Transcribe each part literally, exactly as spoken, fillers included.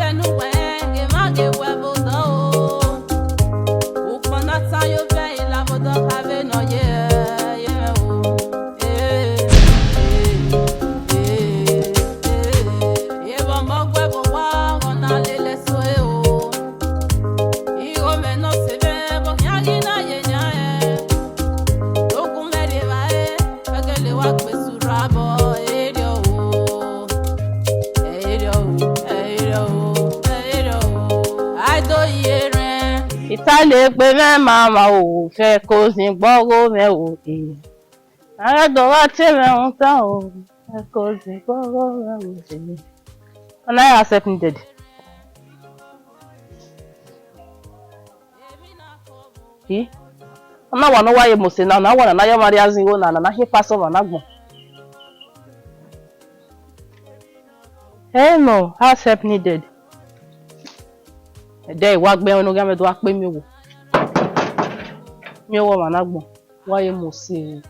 Ẹnu wẹ, emwa ghe wẹ vbe odọ o. Ukpọn na ta ye ovẹn, I la vbe odọ kha vbe ne ọ ye, ye mwẹ o. Ee, ee, ee, ee. Evba ọmọ gu ẹvbo owa, ọna lele ẹso ẹre o. Igho mwẹ ne ọ sẹ mwẹ, vbe ọ khian ghi na ye yan ẹn. Ogun mwẹ rre evbare, ẹgẹlẹ wa gbe sura bọ, erriọ o, erriọ o, erriọ o, erriọ o. A i do ye rẹn. I ta le gbe mwẹ ma ma o, fẹ ko zin gbọgho mwẹ o, eh. A ghẹ do gha te mwẹ rhunmwuda o, fẹ ko zin gbọgho mwẹ o, eh. Ọna ya accept needed. I, ọna wa ne ọ wa ye mose na, ọna wa na, na ya ọmwa rhie azin igho na, na na khian pass ọmwa na agbọn. Ẹ nọ, house help needed. Ẹdẹ wa gbe ẹmwẹ ne ọ ghi amẹ do gha kpe miẹn owo. Miẹn owo ọmwa na agbọn. Wa ye mose.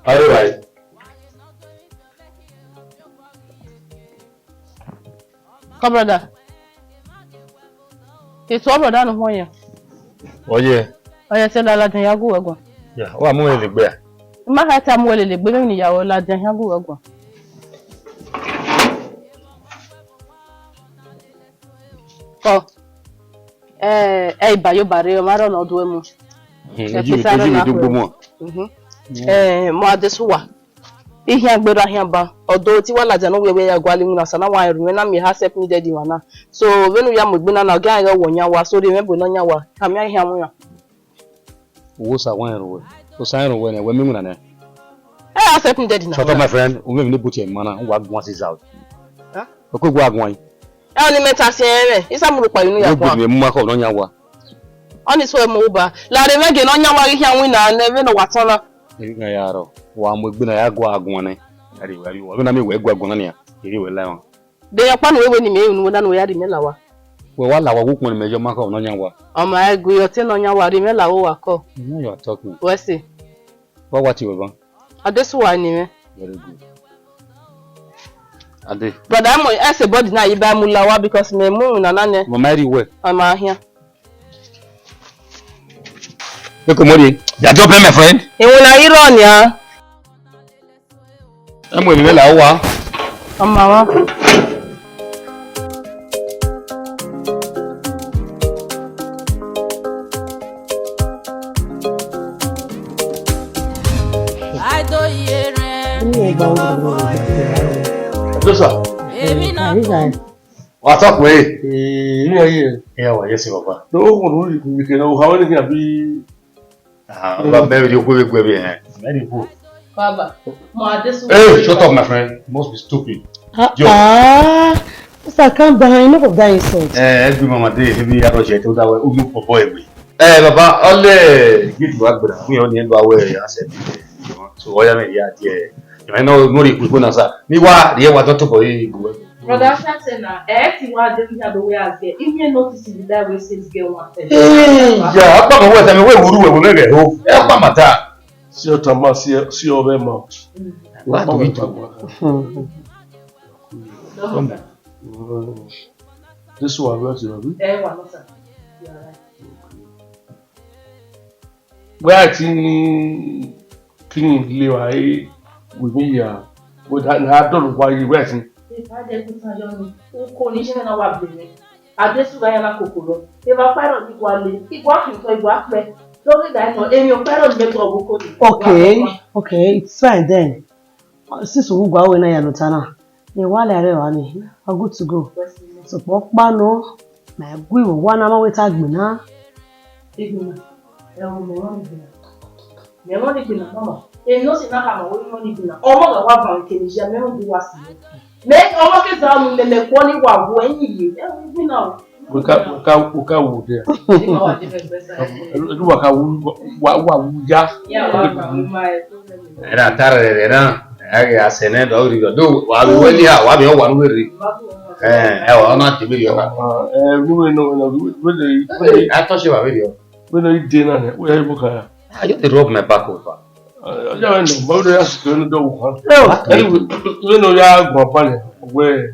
All right. Call brother. It's your brother no one here. Oye. Oye, tell her ladian ya gu wẹ guan. Ya, wa mu ele gbe a. Ma ha ta mu ele gbe, vbene ya wẹ ladian ya gu wẹ guan. Kọ. Eh, eh, Ibayo bare, ọ ma rọ ne ọ duẹ mu. Hmm, Eh, eji pisa rọ eji na do khuẹ. Gbomo. Mhm. Eh, mu adesuwa. Ihian gberra ahian ban. Ọdo ti wa ladian ne ọ wẹ wẹ ya gualọ iwinna sa na wa rẹn ru mwẹ na miẹn house help needed iwan na. So, vbene u ya mu egbe na na, ọ gia ghẹ wọ yan wa, so rhie mwẹ bu ne ọ yan wa. Ka miẹn ihian mu yan. Wo sa wa rẹn ru wẹ. O sa rẹn ru wẹ nẹ, wẹ miẹn iwinna nẹ. Eh, house help needed na. Shut up, my friend. U mwẹ emwi ne but your man na, wa guan sisa o. Huh? O ko gua guan. Ẹ ọni mẹ ta si ẹmwẹ, I sa mu rhukpa ye unu ya Yo guan. Good me mu ma kọ ne ọ yan wa. Ọni so ẹmwẹ uba. Lare mwẹ gie ne ọ yan wa ghi khian winna nẹ vbene ọ wa tọn na. Ẹ ghi gha ya rọ, wa mu egbe na ya gua guan nẹ. Ẹ rhie wẹ, ẹ rhie wẹ. Vbene a miẹn wẹ gua guan na nian, ẹ rhie wẹ la emwa. De ọkpa ne uwẹ wẹ ne imẹ unu wẹ na ne uwẹ ya rhie imẹ la owa. Wẹ wa la owa, wo ukpọn ne imẹ yọ ma kọ ne ọ yan wa. Ọ ma gu ọtẹn ne ọ yan wa rhie imẹ la owa kọ. Now you are talking. Wẹ sẹ. Wa wa tie wẹ ban. Adesuwa ni mwẹ. Very good. Ade. Brother, mo ẹsẹ body na yi ba mu la owa because me mu na na nẹ. Mo ma ri wẹ. Ọ ma hian. Eko mo ri. Ya drop him, my friend. Iwinna i rrọọ nian. Ẹ mu emwi mwẹ la owa. Ọ ma wa. Yes, sir. What's up, wey? Eh, yeah, yeah. Yeah, well, yes, Papa. No, no, no, you can, you can, how many can be? Ah, ba mẹ vbe rhie okhuo vbe gu ẹvbo ẹnrẹn. Mẹ rhie okhuo. Baba, mo ade su. Hey, shut up, my friend. You must be stupid. Ah, Joe. Ah, sir, calm down. Enough of that insult. Eh, every mama dey, every other shit, that way, you for boy we. Eh, Baba, all the good work, brother. We only end our way, I said. So, why am I here? Yeah. I know, no, you could go now, sir. Me, why? Yeah, what don't talk about you? Brother Shatena, eh, ti wa de mi ado we as girl. If you notice the guy we say girl one time. Eh, yeah, apa mo we tell me we wuru we we me ho. Eh, apa mata. See your tama, see your, see your mouth. What do we do? Come. This one, where is your? Eh, one, sir. You are right. Wẹ a ti ni clean le wa re, we mi ya, but na dọlọ wa ye wẹ a ti. Epa de ku tan yọ ni, uko ni ṣe na wa bere. Adesu ga ya na kokoro. Eva pa ro ni gua le, igua fi to igua pe. Do ni ga no, emi o pa ro ni me to obuko ni. Okay, okay, it's fine then. Since we go away na ya no ta na. Ye wa le are wa ni. I'm good to go. Sokpan ọkpa nọ, ma gu iwe owa na ma wẹ ta gbe na. Igbina, ẹ wo mẹ rọnii igbina. Mẹ rọnii igbina, mama. Emwi ne ọ si na khama wẹ rọnii igbina. Ọmọ gha wa van ke ni ya, mẹ rọnii wa si. Mẹ ọmọ ke za mu mẹ, mẹ kọ ni wa wo ẹyin ye. Ẹ wo igbina o. We ka, we ka, we ka wo there. Igbina wa de mẹ gbẹsa. Ẹ wa ka wo, wa, wa wo ya. Ya wa van ma ẹ. Ẹna ta rẹrẹ na, ẹ ghi a sẹ nẹ dọ rri rọ. Do wa vbe wẹ lia, wa vbe ọ wa nu vbe rri. Ẹ, ẹ wa na te vbe rri ọ. Ah, eh, we, we, no, no, we, we, we, we, I touch you, I vbe rri ọ. We no ide na nẹ, we ya ibo kaya. Ah, you dey rub my back over. Ah, ya no, but we ya sike no do wa. Anyway, we no ya gba pa nẹ, we.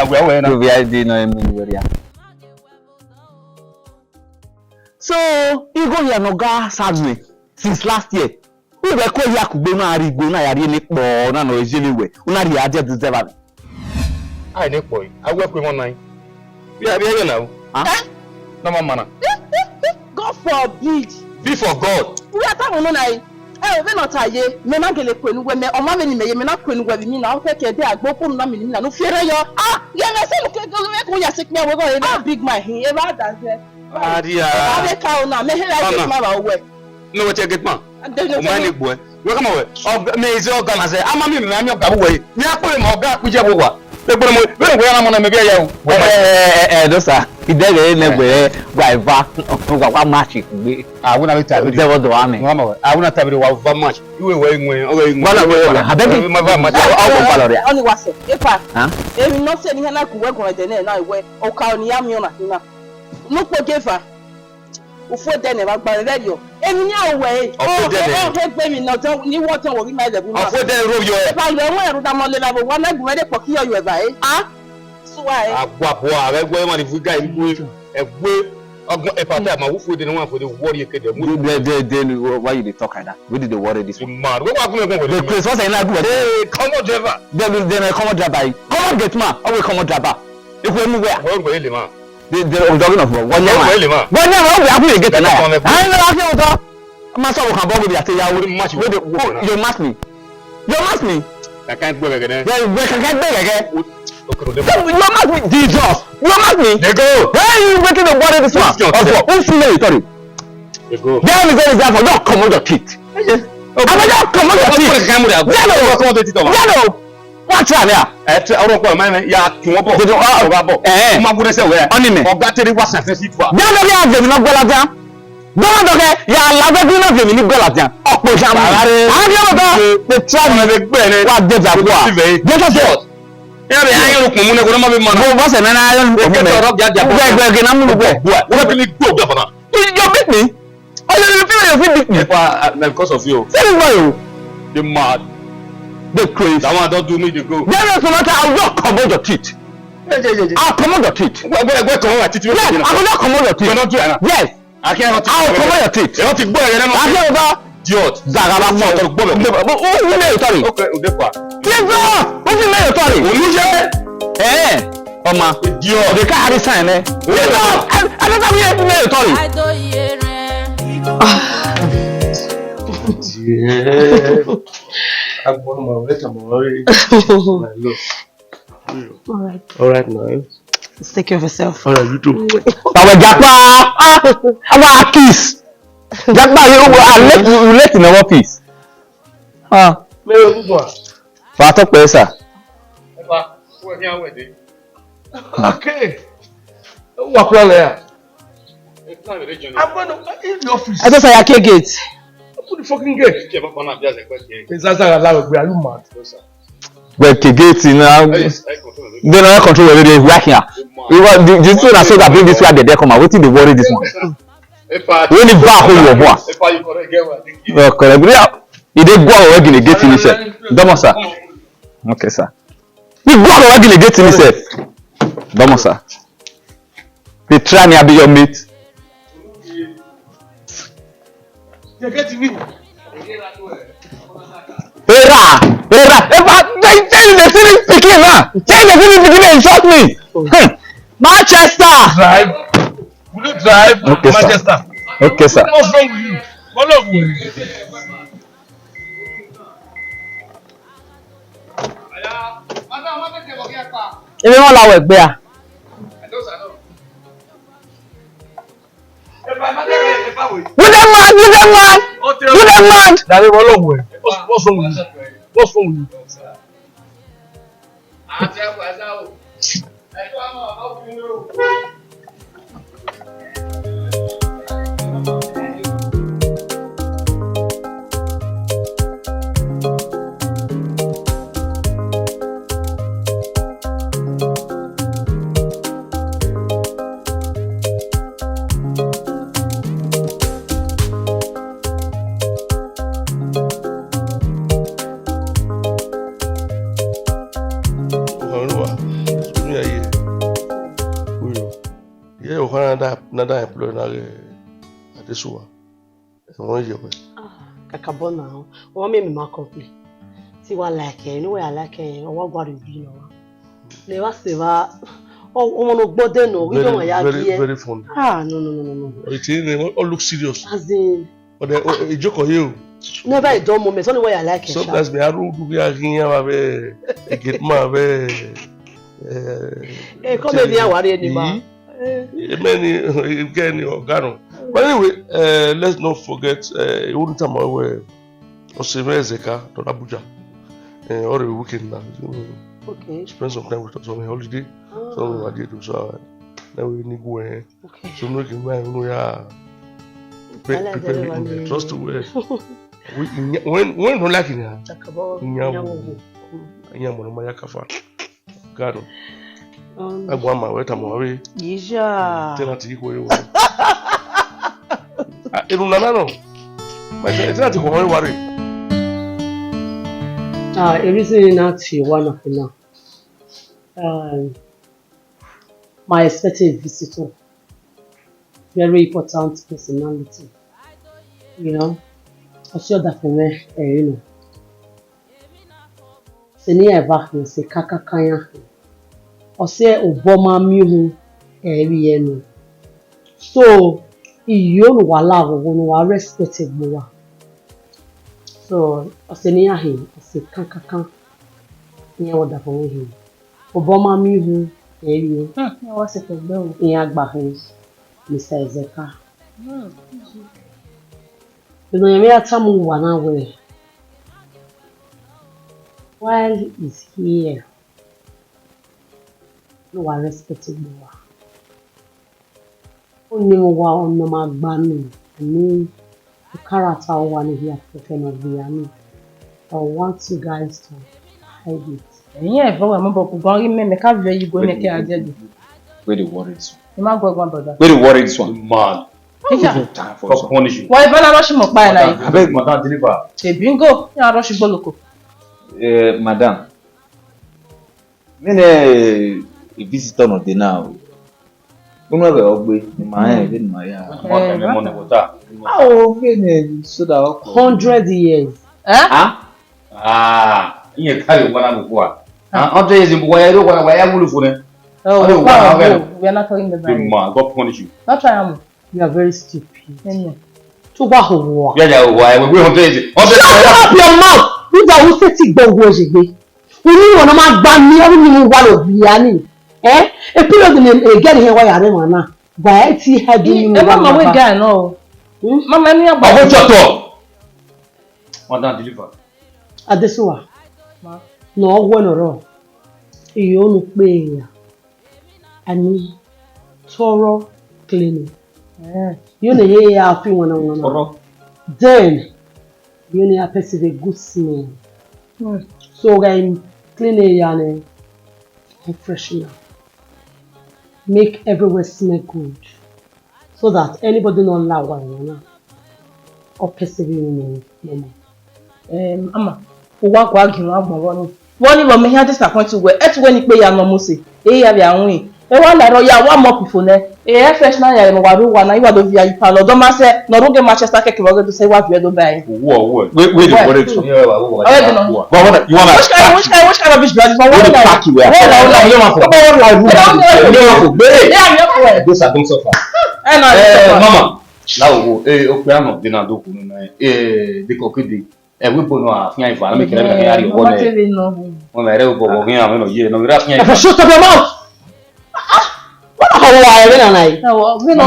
ya wẹ wẹ na. Ovbi a di nọ emi ni wẹ ria. So, igho hia ne ọ ga sa nuẹn since last year. Uwẹ ko hia kugbe na rhie igbe na ya rhie ne kpọ na nọ je vbe wẹ. Una rhie a die deserve. Ai ne kpọ, a wẹ ku emọ na. Vbe a vbe ẹghẹ na o. Ah? Eh? Na ma mana. God forbid. Be for God. Uwẹ ta wọn na. Ẹ o, vbene ọ ta ye, mẹ na gele kue ne uwẹ, mẹ, ọ ma vbene imẹ ye, mẹ na kue ne uwẹ vbe imina, ọ kẹkẹ de agbo kpo na mini imina, ne u fierre yọ. Ah, ye mẹ sẹ nu ke, ke, ke, ke u ya sẹ ikpia wẹ gọ, evba big man hin, evba da zẹ. Aria. Evba vbe ka o na, mẹ he ra Mama. Gate man vbe uwẹ. Ne wẹ tie gate man. Ade ne O ma tẹ ne gbuẹ. Wẹ kama wẹ. Ọga, mẹ ize ọga na zẹ, ama mi, mẹ ami ọga vbe uwẹ. Mẹ akpọ mẹ ọga kpije vbe uwa. Egbere mo, vbene wẹ na mọ na mẹ vbe ya o. Ẹ, ẹ, ẹ, ẹ, dosa. Idẹghe ne wẹ wa eva, wa, wa match gbe. Ah, we na be ta video. Devil do ame. Mama, ah, we na ta video wa va match. Iwe we nwe, o we nwe. Wala we, wala. Abeg. Ma va match. Ọ, ọ, ọ, palọ rẹ. Ọni wa sẹ, epa. Huh? Èmi nọ sẹ ni hana gu wẹ gun ẹdẹ nẹ na wẹ, ọka ọni ya miẹn ọna khin na. Nukpo geva. Ufu ẹdẹ nẹ vbe gba vbe rriọ. Èmi ni a wẹ e. Ọfo ẹdẹ nẹ. Ọ, ọ, ọ, he gbe mi nọ dọn, ni wọ dọn wọ ghi ma ẹlẹ bu ma. Ọfo ẹdẹ nẹ ro yọ ẹ. Epa lẹ wọn ẹrudamọ leva vbe owa na gu wẹ de kpọ ki yọ yọ eva e. Ah? Suwa ẹ. Agua bua, ẹ wẹ ma ni vu ga ibu. Ẹ wẹ ọgbọn ẹ pata ma wu fu de ne wa fu de worry ke de mu. Then, then, then why you dey talk like that? We dey worry this one. Man, we wa gun egun. The place was na good. Hey, come on, driver. Then, then I come on driver. Come on, gate man. Oh, we come on driver. If we move where? Where we le ma? The, the, I'm talking of one year. Where we le ma? One year, we have to get na. Come on, come on. Ai na wa ke o to. Ma sọ kan bọ we be ate ya we. Match we dey. You match me. You match me. Ka kan gbe gẹgẹ nẹ. Wẹ, wẹ ka kan gbe gẹgẹ. Okay, no, no. You match me, Jesus. You match me. Dey go. Why are you making the worry this one? Question. Ọfọ, who feel you, sorry? Dey go. There is any example. Don't comot your teeth. Yes. Okay. Abeg, don't comot your teeth. Come on, come on. Yellow. Come on, come on. Yellow. Wa try me ah. Ẹ tẹ ọrọ pọ mẹ ya tun wọn bọ. Ọba bọ. Ẹ. Ọmọ agunrẹsẹ wẹ. Ọni mẹ. Ọga tẹri wa sẹfẹ si tua. Yellow ya vẹ mi na gbala dan. Gbọ́dọ̀ dọ̀kẹ́, ya làbẹ́ bí náà fèmí ní gbọ́dọ̀ àti ọ̀pọ̀ ìṣàmù. Ààrẹ. Ààrẹ ọ̀rọ̀ kan, pé tíwájú ọmọ ẹgbẹ́ gbẹ̀rẹ̀ wà dé ìdàgbọ́ à. Jẹ́sọ̀ sọ. Ẹ bẹ ayé ló kùn mú ní ẹgbẹ́ náà má fi mọ̀ náà. Mo bá sẹ̀ náà ayé ló kùn mú. Èké tọ̀rọ̀ bí ajá bọ̀. Gbẹ̀gbẹ̀ gẹ̀ náà múlùú bọ̀. Bọ̀. Wọ́n ti ní gbé ògbà fọ̀nà. You beat me. Oh, you feel you feel beat me. Ẹ pa, uh, because of you. Feel why o. They mad. They crazy. That one don't do me, they go. There is no matter how you comot your teeth. I'll comot your teeth. Where, where, where comot my teeth? Yes, I will not comot your teeth. We're not doing that. Yes. I can't hurt you. I'll comot your teeth. You want to go ahead and I can't over. Idiot. Zagaba. Ọ̀tọ̀ gbọ́dọ̀. Who, who, who made you sorry? Okay, Udepa. Yes, sir. Who made you sorry? Oluje. Eh, Oma. Idiot. They can't have a sign, eh? Yes, sir. I, I don't have a made you sorry. Yeah. Agbọn ọmọ rẹ tọmọ rẹ. My lord. All right. All right, man. Just take care of yourself. All right, you too. Papa Japa, ah, our kiss. Japa, you, you are late, you late in our kiss. Ah. Mary, good one. Wa tọ pẹ, sir. Ẹ pa, wẹ ni awẹ de. Okay. Wa kura lẹ ya. I'm going to in the office. Ẹ tọ sir, ya ke gate. Open the fucking gate. Zaza, are you mad? Well, ke gate na. They no control where they work here. We want the, this one, I saw that bring this way, they come out. Wetin dey worry this one? When the back hold your one. Oh, correct. Yeah. He dey go away in the gate himself. Domo, sir. Okay, sir. He go away in the gate himself. Domo, sir. They try me, I be your mate. Era, era, ever, they tell you the silly pikin now. Tell the silly pikin they insult me. Hmm. Manchester. Drive. Will you drive? Okay, sir. Manchester. Okay, sir. What's wrong with you? What wrong with you? Èmi wọn la wẹ gbẹ a. You dey mad, you dey mad, you dey mad. Daddy, what's wrong with you? What's, what's wrong with you? What's wrong with you? Ohan ne uwa, sunu ya ye. Uyo. Ye ohan na da, na da employ na ghe Adesuwa. Ẹmwẹ ye wẹ. Ah, kakabọ na, ọ ma miẹn mẹ ma complain. Te I wa like ẹre, ne uwẹ ya like ẹre, ọ wa gualọ obi nọ wa. Ne wa se wa, ọ, ọmọ ne ogbode nọ, ọ ghi Very, dọmọ ya very, gie. Very funny. Ah, no, no, no, no, no. It is, all look serious. As in, But uh, uh, joke here o. Never a dull moment. Only way I like it, sha. Sometimes me, I don't do we are here, my very gate man, very. Eh, come here, I worry anybody. Many again, you gano. But anyway, uh, let's not forget. Uh, you wouldn't tell my way. Osime Ezeka to Abuja. Uh, or a weekend now. You know, Okay. Spend some time with us on a holiday. Ah. So I did do so. Now we need go. Okay. So no can buy no ya. Prepare, prepare with the trust well. We when when no like it. Chakabo. Nyawo. Nyawo. Nyawo no maya kafa. Gado. Um, Agwa ma we tamo we. Yija. Tena ti ko yo. Ah, enu nana no. Ma tena ti ko we ware. Ah, everything in that you wanna know. Um, my expected visitor, very important personality. You know, I see that for me, eh, you know. Senior ever, you say, kaka kanya. Ọ sẹ obọ ma miẹn uhunmwu ẹre vbe ẹre nọ. So, iyo ne uwa la vbe ọghọ ne uwa respect egbe uwa. So, ọ sẹ ne iran he, ọ sẹ kankankan. Iran wẹ ọdafẹn mwẹ he. Obọ ma miẹn uhunmwu ẹre vbe ẹre. Hmm, iran wa sẹ fẹgbẹ o. Iran gba he, Mister Ezeka. Hmm. Vbene ọ rẹn mwẹ ya tama uwa na wẹẹ, while he's here, ne uwa respect egbe uwa. Ọni mwẹ uwa ọnọ ma gba nẹ, I mean, the character uwa ne hia kẹkẹ ne ọ gbe ya nẹ. I want you guys to hide it. Ẹ̀yin ẹ̀fọ́ wẹ̀ mú bọ̀ kú gan rí mẹ́mẹ́ ká fẹ́ yí gbé mẹ́kẹ́ ajẹ́ dùn. Where the worry this one? Ẹ má gbọ́ ẹ̀gbọ́n brother. Where the worry this one? Man. Teacher. Time for God some. Punish you. Why you better rush him up by like? Madam, abeg, madam, deliver. Ṣe bingo, ya rush gbólóko. Eh, madam. Mene a visitor no dey now. Unu ebe ogbe, ni ma he, ni ma ya. What kind of money water? Ah, o, mene so that o. Hundred years. Eh? Ah? Ah, iye kare wa na mu kwa. Ah, hundred years mu kwa ya ro wa ya wulu fo ne. Oh, we are not talking about. The man, God punish you. Not try am. You are very stupid. Amen. To wa ho wa. Yeah, yeah, wa. We hundred years. Shut up your mouth. Who the who say ti gbo wo je gbe? Unu wọn ma gba mi, ọ ni mu wa lo bia ni. Eh? E period ni e girl hẹn wa ya rre wan na. Wa e ti ha di ni mu wa ma we guy no. Hmm? Mama, mi agba. Ọgọ chọtọ. Madam, deliver. Adesuwa. Ma. No, wẹ nọ rọ. Iyo nu kpe ya. Ani thorough cleaning. Eh. You know, yeah, I feel one on one. Thorough. Then, you know, I perceive a good smell. Hmm. So, I clean it and uh, I freshen up. Make everywhere smell good. So that anybody not allow one, you know. Ọ perceive you no no. Em, ama, uwa gua gie wọn agbọn vbọ ni. Vbọ ni vbọ mẹ hia disappoint uwẹ, ẹtu wẹ ni kpe ya nọ Mose, e ya vbe awin. E wa la rọ ya wa mọ pifo nẹ. E fresh na ya mọ wa ru wa na, iwa do via ipa lọ, dọ ma sẹ, nọ rughe Manchester keke vbe ọghe do sẹ iwa viẹ do ba ẹre. Uwu ọwọ. Wait, wait, wait, wait. Ọghe dọ nọ. But what you want? Which kind, which kind rubbish be this one? What the fuck you were? What the fuck you were? What the fuck you were? Those are don't suffer. Eh, no, eh, mama. Now, eh, okpe anọ de na do kunu na. Eh, de ko kede. Eh, we bono afian ifa, na me kere na ya ri owo ne. Wọ́n rẹ̀ bọ̀ wọ̀ gín àwọn èèyàn yìí, no, we afian ifa. Shut up your mouth! What the hell are you doing? Ìwọ ọmọ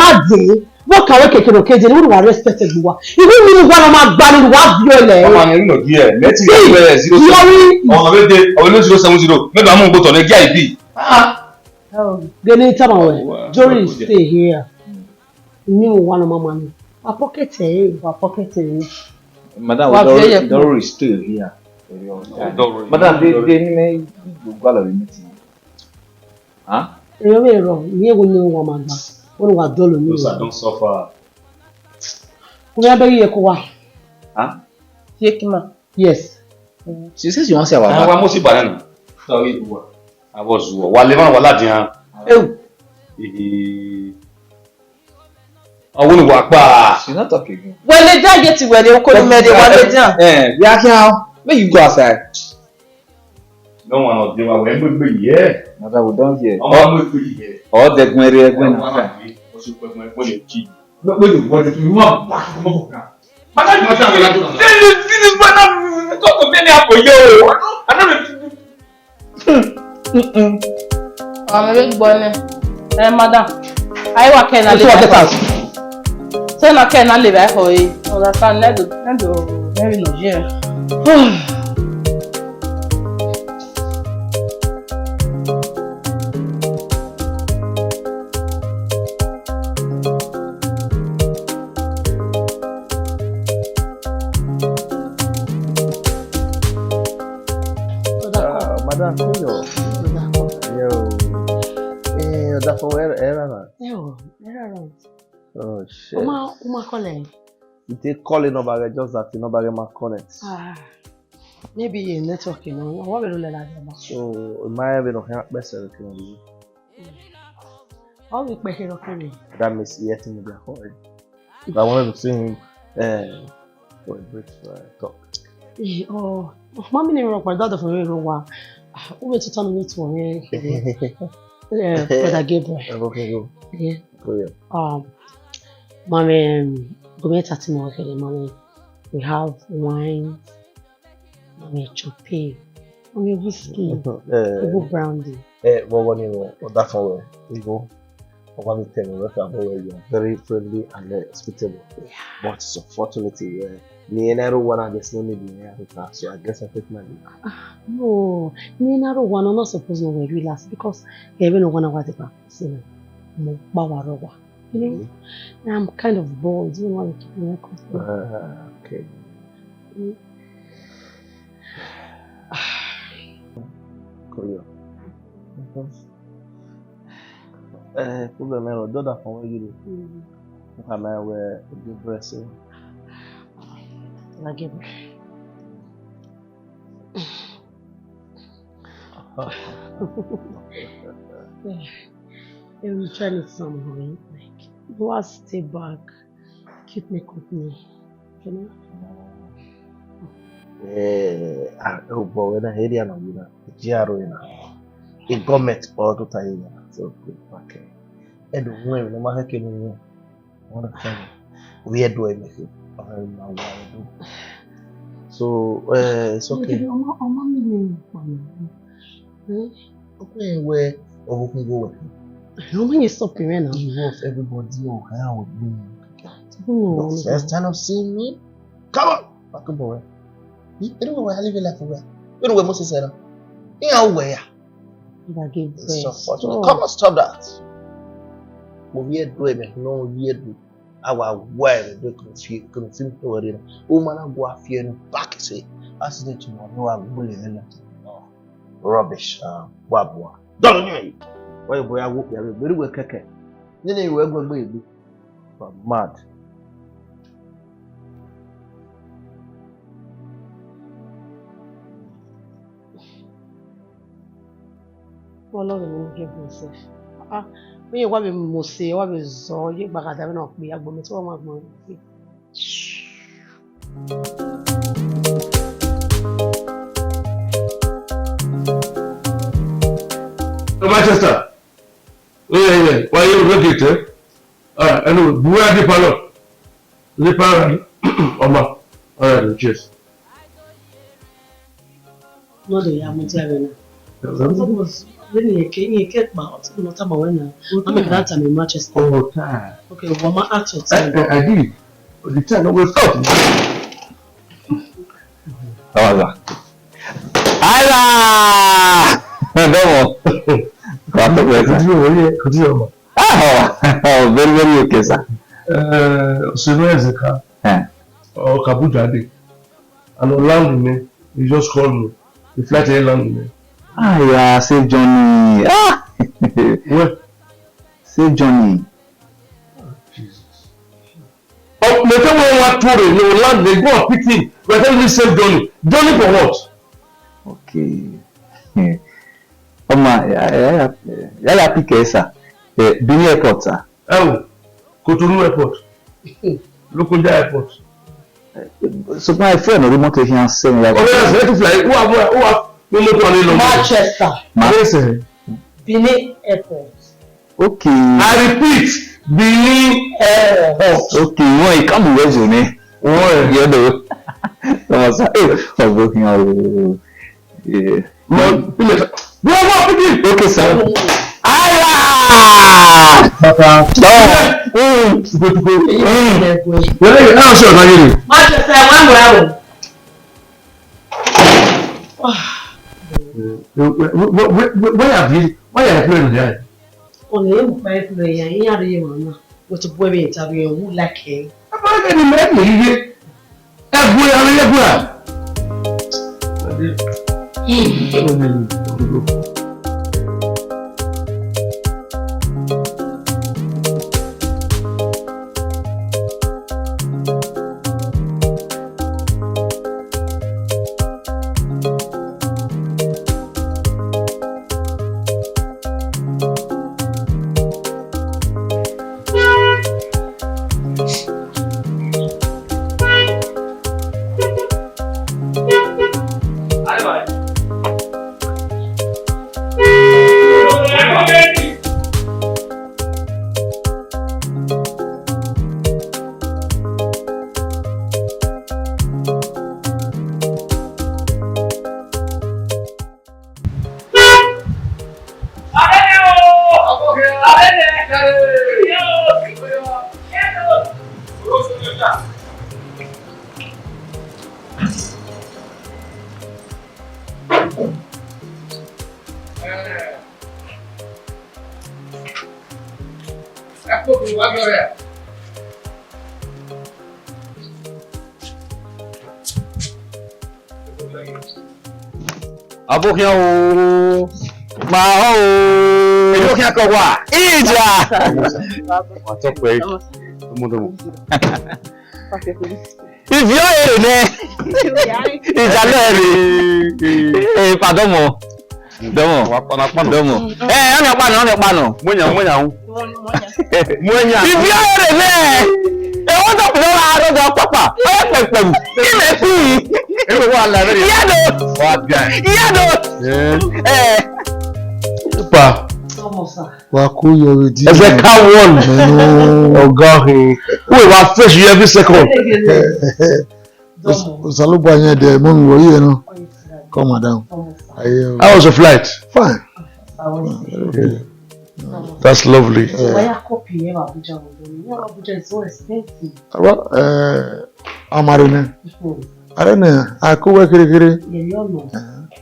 àdé, wọ́n kàwé kékeré òkè jẹ́, wọ́n wà respected wa. Ìwọ mi ni wọ́n máa gbá nínú wa bí ọ̀lẹ́. Ọmọ mi ń lò díẹ̀, létí ìgbẹ́ zero seven. Ọmọ mi dé, ọmọ mi zero seven zero, mẹ́ta mú un gbọ́tọ̀ ní G I B. Gẹ́ni tàbá wẹ̀, Jory stay here. Ni mo wa no mama ni. Wa pocket e, wa pocket e. Madam, wa we don, don reach still here. Madam, they, they ni me go go already meeting. Huh? Eyo me ro, ni ewo ni wa ma gba. Wo wa dolo ni. Those are don't suffer. Ko ya be ye ko wa. Huh? Ye ki ma. Yes. She says you want to say our. Wa mo si ba na. Sorry, wa. I was wa. Wa le ma wa la dian. Ewu. Ọwọ́ ni wà pa. She's not talking again. Wẹ ladian gate wẹ de, oko ni mẹ de, wa ladian. Eh, we are here. Make you go outside. No one of them are we gbegbe yẹ. Mother, we don hear. Ọmọ mi gbegbe yẹ. Ọ dẹgbẹn rẹ ẹgbẹn na. Ọmọ mi, o si pẹpẹ ko le ki. No, wait, what do you want? Back to my house. This is, this is what I'm talking about. Many for you. I don't know. Ọmọ mi gbọ́ ni. Eh, madam. Ayi wa kẹ́ na le. Get out. Sẹ na kẹ́ na le ba ho e. Understand? Let the, let the very no here. Madam, cool yo. Yo. Eh, Odafo, where, where am I? Yo, where am I? Oh, shit. Uma, uma call him. He take call the number, just that the number get my connect. Ah, maybe a network, you know. What will you like about? So, my have no help person, you know. Ọ ghi kpẹkherọ kere. That means he ate me before. But I wanted to see him uh, for a brief uh, talk. Eh, oh, mami ni rọ pẹ̀lú dad of me ro wa. Ah, u me tutu ni meet one. Eh, Brother Gabriel. Okay, go. Yeah. Go, yeah. Um, mami, um, go me tati mo kere, mami. We have wine. Mami, chope. Mami, whiskey. Eh, even brandy. Eh, vbọ ni Odafo wẹ, Igho. Ọkpa mi tell me wẹ ka vbọ wẹ, you are very friendly and uh, hospitable. Yeah. But it's unfortunately, uh, me and I don't wanna get no need in here, so I guess I take my leave. Ah, no, me and I don't wanna not supposed to wear relax because even no wanna what the person. Mo power over. You know, I'm kind of bored. You know, I keep my company. Ah, okay. Mm. Koyo. Eh, problem ẹ rọ, dọda kan wẹ yìí. Mm. Mo kà máa wẹ ojú bẹ̀rẹ̀ sí. Lagi. Every time it's something, like, you want to stay back, keep me company, you know? Eh, ah, oh, boy, when I hear you, you know, G R O, you know, a government or to tell you, so, okay. I don't know, no matter can you, one of them, we are doing it. I don't know what I do. So, uh, it's okay. Ọmọ, ọmọ mi ni mo pa mi. Eh? Okay, wẹ ọvbokhan igho wẹ. Ọmọ yẹn stop him now. He wants everybody to hang with me. But first time of seeing me, come on, fucking boy. Inu wẹ a live life wẹ? Inu wẹ Moses na? Iran wẹ ya. If I give birth. Come on, stop that. Mo viẹ do ẹmwẹ ne ọ viẹ do. A wa wa ẹre do kunu fi kunu fi mu wẹ rre na. U ma na gua fi ẹre back say accident ma ne wa gbele ẹre na. Rubbish, ah, wa bua. Dọlọ ni ẹre. Wa yo boya wo ya be ru wẹ kẹkẹ. Nene wẹ gbẹgbẹ egbe. You are mad. Wọ́n lọ́rọ̀ mi ní gẹ̀gùn sef. Ah, mi yẹn wá mi mọ̀ sí, wá mi zọ, yé gbàgàdà mi náà pé agbọ̀n mi tí wọ́n máa gbọ̀n mi. Manchester. Yeah, yeah. Why you break it, eh? Ah, anyway, where are the parlor? The parlor. Oma. All right, cheers. No, they are mutia bena. Suppose when you can, you can, but not about when now. I'm a grant, I'm in Manchester. Oh, time. Okay, well, my act your time. I, I, I did. The time always stop. Awa. Awa! Domo. Continue, yeah, continue. Ah, very, very okay, sir. Uh, so where is the car? Eh. Oh, Kabuja dey. And I land me. He just called me. The flight he land me. Ah, yeah, safe journey. Ah! Where? Safe journey. Oh, Jesus. Oh, me tell you what story. No land, they go and pick him. But tell me safe journey. Journey for what? Okay. Oma, ya, ya, ya, ya, ya pick ẹ, sir. Eh, Benin Airport, sir. Ẹ o, Cotonou Airport. Lokoja Airport. So my friend, the motor here, send ya. Oh, yes, let it fly. Who have, who have, no motor on the Manchester. Ma- Yes, sir. Benin Airport. Okay. I repeat, Benin Airport. Okay, wọ́n yìí kàn mú wẹ́ẹ̀sì ni. Wọ́n yìí. Yẹ́dọ̀. Ọmọ sá, ẹ, ọgbọ́n fi hàn o. Yeah. Wọ́n wọ́n pípé. Okay, sir. Aya! Bàbá. Mm. Tuko, tuko. Mm. Wẹ́n yìí náà ṣe ọ̀gá yìí. Má ṣe fẹ́ wá mọ̀ ẹ́ o. Where, where, where, where, where have you, why are you playing there? Ọ̀nà yẹn mú pa ẹ́ pẹ̀lú ẹ̀yà yín àríyé màmá. Mo ti bú ẹ̀mí ìta bí ẹ̀hún lákẹ́. Ẹ bá ẹgbẹ́ mi mẹ́rin yìí yé. Ẹ bu ẹ, ẹ bu ẹ. Ọvbokhian o, ma họn o. Ẹvbokhian kọ wa. Ija. Wa tọ pẹ. Domo, domo. Ivie ọre nẹ. Ija lẹ rre. Eh, pa domo. Domo. Wa kpana, kpana. Domo. Eh, ọni ọkpa nọ, ọni ọkpa nọ. Muenya, muenya. Muenya. Ivie ọre nẹ. Eh, wọ́n tọ́ pẹ̀lú ọ̀rọ̀ àròdọ̀ pàpà. Ọ̀rọ̀ pẹ̀pẹ̀m. Ilẹ̀ kú. Ẹ wọ́n wà lábẹ́ rẹ̀. Ìyá lọ. Wà á di àyè. Ìyá lọ. Eh. Eh. Pa. Wa ko yọ re di. Ẹsẹ̀ ká wọ́n. Mẹ́nu. Ọ̀gá ọ̀hìn. Wọ́n wá fresh you every second. Osanobua yẹn dẹ, mummy, wẹ ye nọ? Come on down. Aye o. How was your flight? Fine. Okay. That's lovely. Yeah. Well, uh, amare nẹ. Are nẹ, a ko wẹ kherhe kherhe.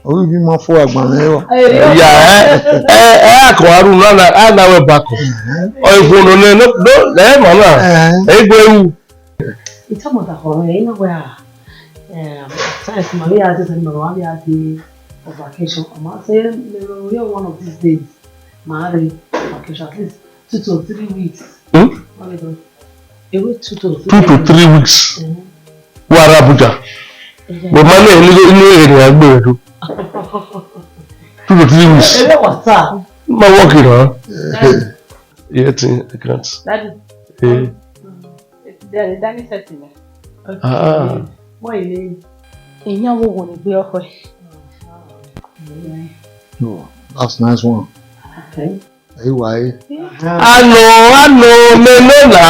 Ovbi ma fo agbọn mwẹ vbọ. Ya, ẹ, ẹ, ẹ, a kọ aru na, na, a na wẹ ba kọ. Ọ ifuono nẹ, no, no, ẹ ma na. Ẹ gbe ru. Ita mota khọ rẹ, ina wẹ a, um, at times, ma vbe a dee, ma vbe a dee on vacation. Ma sẹ, maybe one of these days, ma rre vacation, at least two to three weeks. Hmm? Ma rre do. Ewe two to three weeks. Two to three weeks. Mm. Wa rre Abuja. Yeah. But ma nẹ, ni, ni, ni, ni, ni, ni, ni, two to three weeks. Ewe wa sa. Ma work it, huh? Yeah. Yeah, thing, I can't. Daddy. Eh. Daddy, Daddy setting. Ah. What you mean? Ìyẹn wo wò ní gbé ọkọ ẹ? Oh, that's nice one. Okay. Hey, why? Ano, ano, me no na.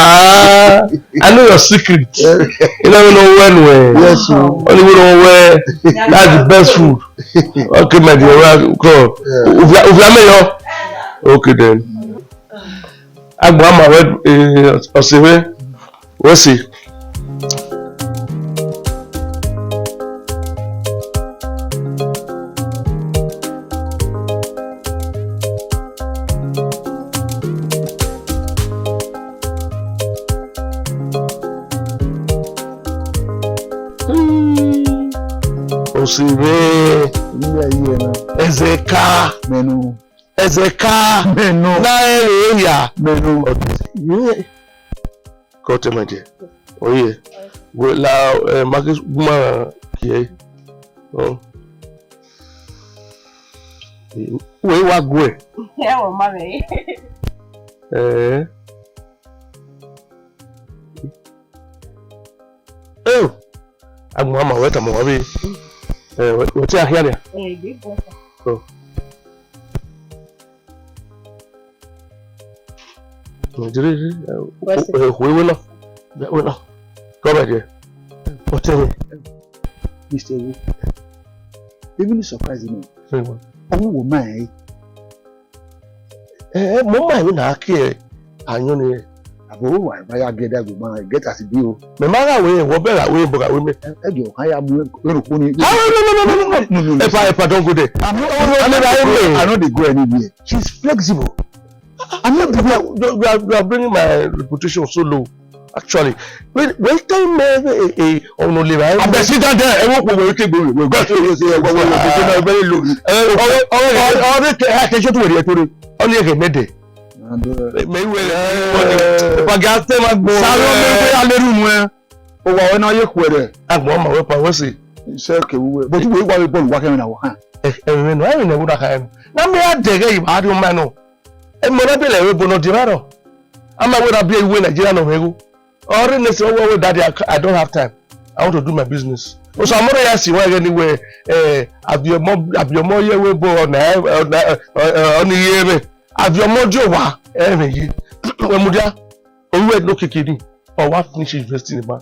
I know your secret. You never know when we. Yes, sir. Only we know where. That's the best food. Okay, my dear. Well, come. Yeah. Uvia, uvia me yo. Okay then. Agbọn ama wẹ, eh, ọse mwẹ, wẹ se. Ọse mwẹ, ẹzẹ ka. Mẹnu. Ẹzẹ ka. Mẹnu. Na ẹre ya. Mẹnu. Kọ tẹ ma jẹ. Oye. Wẹ la, eh, ma ke gu ma kie. Oh. Wẹ wa guẹ. Ẹ wọ ma mẹ. Eh. Eh. Agbọn ama wẹ tama wa vbe. Eh, wẹ, wẹ te a khian nia? Eh, gbe bọ. Oh. Nigeria, eh, eh, wẹ na. Wẹ na. Come here. Ọtẹn mwẹ. Mister Ewu. Even surprise me. Say what? Ọmọ wo ma ẹ? Eh, eh, mo ma ẹ na ke ayọn ni. Abo wa ma ya get that go ma get as it be o. Mẹ ma gha wẹ, wọ bẹ gha wẹ, bọ gha wẹ mẹ. Ẹ jọ, ka ya mu ẹrọ kpo ni. Ah, no, no, no, no, no, no. Epa, epa, don't go there. I'm not, I'm not, I know they go anywhere. She's flexible. I'm not the way. You, you are, you are bringing my reputation so low. Actually, when, when time me, eh, eh, ọnọ le ba. Abẹ sit down there. Ẹ wo po wo ke gbe we. Go to you say, wo, wo, wo, very low. Eh, ọrẹ, ọrẹ, ọrẹ, attention to where you are. Only a mede. Me we. Pagate ma gbo. Sáré ọmọ ẹgbẹ́ alẹ́rù nu ẹ. O wa wẹ na ye khuẹrẹ. Agbọn ma wẹ pa wẹ se. Iṣẹ ke wu wẹ. But we wa we ball wa kẹmẹ na wa khan. Eh, eh, me no, I never would have. Na me a dege iba di o ma no. E mo na bele we bo no di ba ro. Ama we na bi we Nigeria no me go. Or in this one, "Daddy, I, ca- I don't have time. I want to do my business." O sa mo ya si wa anywhere, eh, abi ọmọ, abi ọmọ ye we bo na, eh, na, eh, eh, oni ye me. Abi ọmọ di o wa, eh, me ye. We mu dia, o we no kiki ni. Ọ wa finish university ni ma.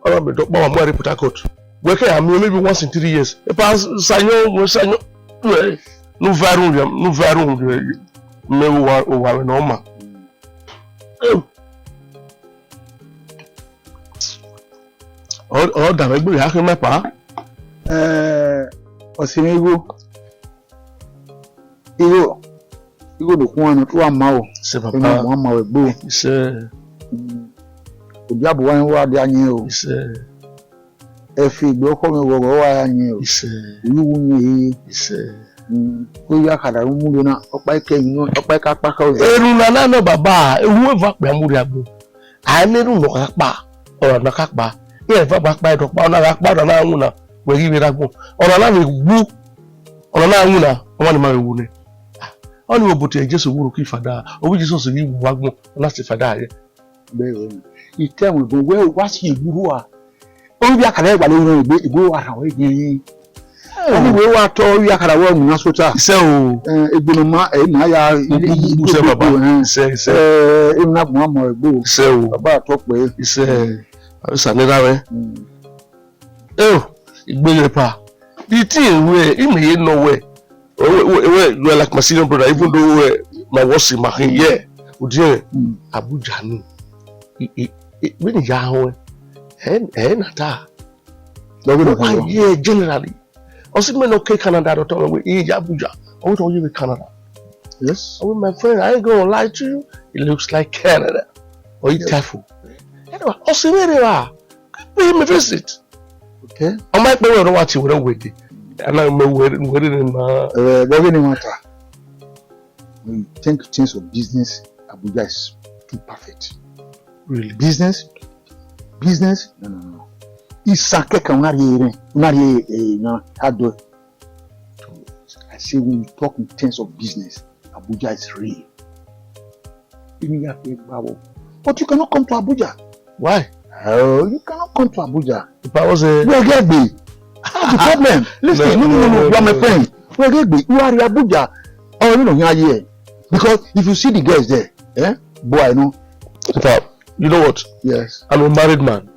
Ọ na me do pa wa mu ẹre Port Harcourt. We ke a mi maybe once in three years. E pa sayo, we sayo. We, no varun, no varun. Me wa, wa no ma. Ọ, ọ da mwẹ gbe ya khin mẹ pa. Eh, Ọsẹ mwẹ igho. Igho. Igho do khuan nọ, tu a ma o. Sẹ papa. Emwi a ma wẹ gbe o. Isẹ. Mm. Odiabo wa wa dia yẹn o. Isẹ. Ẹfe egbe ọkhọ mwẹ ghọghọ wa ya yẹn o. Isẹ. Uyi wu yẹn he. Isẹ. Mm. Ko ya khada ru mu na, ọkpa ikẹyin nọ, ọkpa ika kpa kọ. Erhunmwu na nọ baba, ewu eva kpẹ mu rria gbe. A i na erhunmwu ne ọ gha kpa, ọna na ka kpa. Iran eva gba kpa ẹdẹ ọkpa, ọna gha kpa, ọna na winna, wẹ ghi vbe rre agbọn. Ọna na vbe wu, ọna na winna, ọmwa ni ma vbe wu nẹ. Ọnii vbe obote Jesu vbe ru ke fada, ovbi Jisọs ghi wu vbe agbọn, ọ na sẹ fada ye. Bẹghe, I tell you, but wẹ wa siẹn gbe urhu a. Ovbi akara ẹre wa le ru egbe, egbe wa rhan wẹ yẹn. Ọnii vbe wa tọ ovbi akara wẹ winna sota. Isẹ o. Eh, egbe ne ọ ma, ẹ ma ya u- u- u- u- sẹ baba. Isẹ, isẹ. Eh, emwi na gbọn ma egbe o. Isẹ o. Baba tọ kpẹ. Isẹ. Avbe esa ne erha mwẹ. Mm. Oh, igbe ye pa. The thing wẹ, imẹ ye nọ wẹ. Wẹ, wẹ, wẹ, you are like my senior brother, even though wẹ, my worse, my thing, yeah. Udiẹn, Abuja ni. I, i, i, when ya họn, eh, eh, na ta. Love it, Why, yeah, generally. Ọ sị mẹ ne ọ ke Canada, ọ tọ mwẹ wẹ, "Ẹ ya Abuja." Ọ wẹ, "Ọ ye vbe Canada." Yes. I wẹ, "My friend, I ain't gonna lie to you. It looks like Canada." Or you careful. Anyway, ọ sị mẹ rre evba. Pay him a visit. Okay. Ọ ma kpe wẹ ne ọ wa tie wẹ wẹ de. Ana mẹ wẹ, wẹ ne ma. Eh, but when you want to, when you think things of business, Abuja is too perfect. Really? Business, business, no, no, no. Isan kẹkan, una rhie rẹn, una rhie, eh, na, how do I say, when you talk in terms of business, Abuja is real. Even you have to, but you cannot come to Abuja. Why? Oh, you cannot come to Abuja. If I was a Where get be? That's the problem. Listen, no, no, no, no, you are my friend. Where get be? You are in Abuja. Oh, you know, here. Because if you see the girls there, eh? Boy, I know. In fact, you know what? Yes. I'm a married man.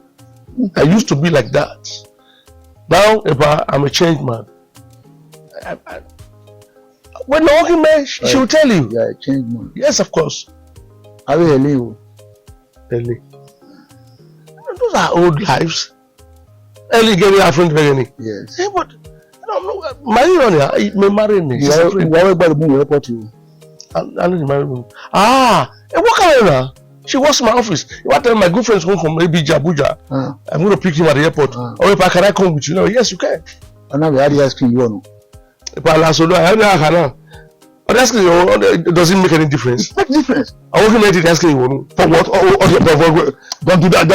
I used to be like that. Now, Epa, I'm a changed man. I, I, when you're working man, she, she will tell you. Yeah, a changed man. Yes, of course. Are we early? Early. Those are old lives. Early getting our friend very. Yes. Yeah, but no, no, my own, yeah, me marry me. She's a friend. Why we buy the moon airport you? I, I don't marry me. Ah, eh, what kind of? She works in my office. If I tell my good friends come from maybe Abuja, I'm going to pick him at the airport. Or if I, can I come with you? No, yes, you can. And now we had the ice cream, you know. If I last so, I don't know how. But that's, you know, it doesn't make any difference. What difference? I want him to ask you for what? Oh, oh, oh, don't do that.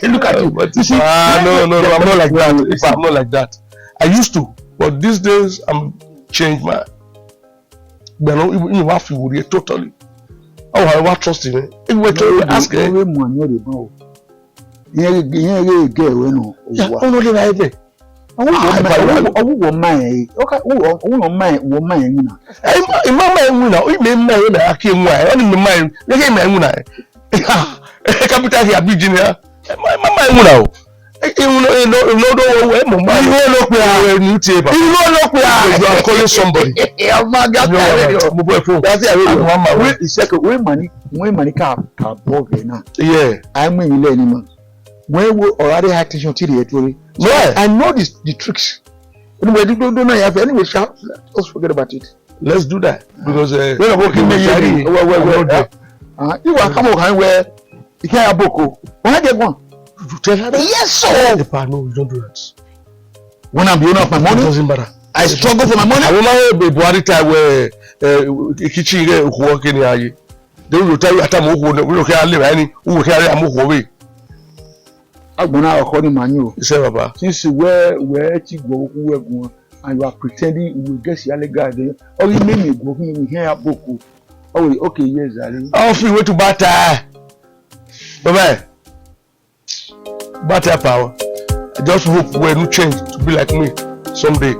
Look at you. But you see, ah, no, no, no, I'm not like that. If I'm not like that. I used to, but these days I'm changed, man. But no, you, you have to worry totally. Oh, I want trust him. If we try to ask him. Ìyẹn, ìyẹn ghe gẹ ẹ̀wẹ̀ nọ. Yeah, ó nọ lera ẹgbẹ. Ọwọ́ wọ ma ẹ, ọwọ́ wọ ma ẹ, ọwọ́ wọ ma ẹ, wọ ma ẹ winna. Ẹ, ima, ima ma ẹ winna, ime ma ẹ na aki enwu ẹ, ọni ma ẹ, eke ma ẹ winna ẹ. Capital here, big genius. Ima, ima ma ẹ winna o. Ẹ, ẹ, unu, ẹ, no, no, no, ẹ, mo ma ẹ. Irọ́ ló pe a. Ẹ, ni ti ẹ ba. Irọ́ ló pe a. You are calling somebody. Ọmọ aga ta ẹ rẹ. Mo bọ ẹ phone. That's it, I will. Àwọn ọmọ We, ìṣẹ́kẹ̀, we money, we money ka, ka bọ ọgẹ náà. Yeah. Àìmọ̀ ìyìnlẹ̀ ni mọ̀. Wẹ wo ọre high tension ti rhie ẹtuẹ re. So, yeah. I know this, the tricks. Anyway, do, do, do not have, anyway, sha, just forget about it. Let's do that. Because, uh, Wẹ na wo ki me ye ni. Wẹ, wẹ, wẹ. Ah, you are come on, where you can't have boko. Why they want? You tell her that? Yes, sir. The part, no, you don't do that. When I'm the owner of my money, it doesn't matter. I struggle for my money. Àwọn ọmọ ẹgbẹ́ Buhari ta wẹ, eh, kitchen rẹ̀ òkú ọkẹ́ ni ayé. They will tell you, "Ata mo wo, we don't care, I live any, we don't care, I'm okay." Agbọn na ọkhọ ni ma yin o. He said, "Baba." Since where, where ti guọ okhu wẹ guan, and you are pretending you will get Siale guy there. Ọ ghi meme guọ khin, we hear boko. Oh, okay, yes, Zari. Ọ fi wetu bata. Baba. Bata power. I just hope we no change to be like me someday.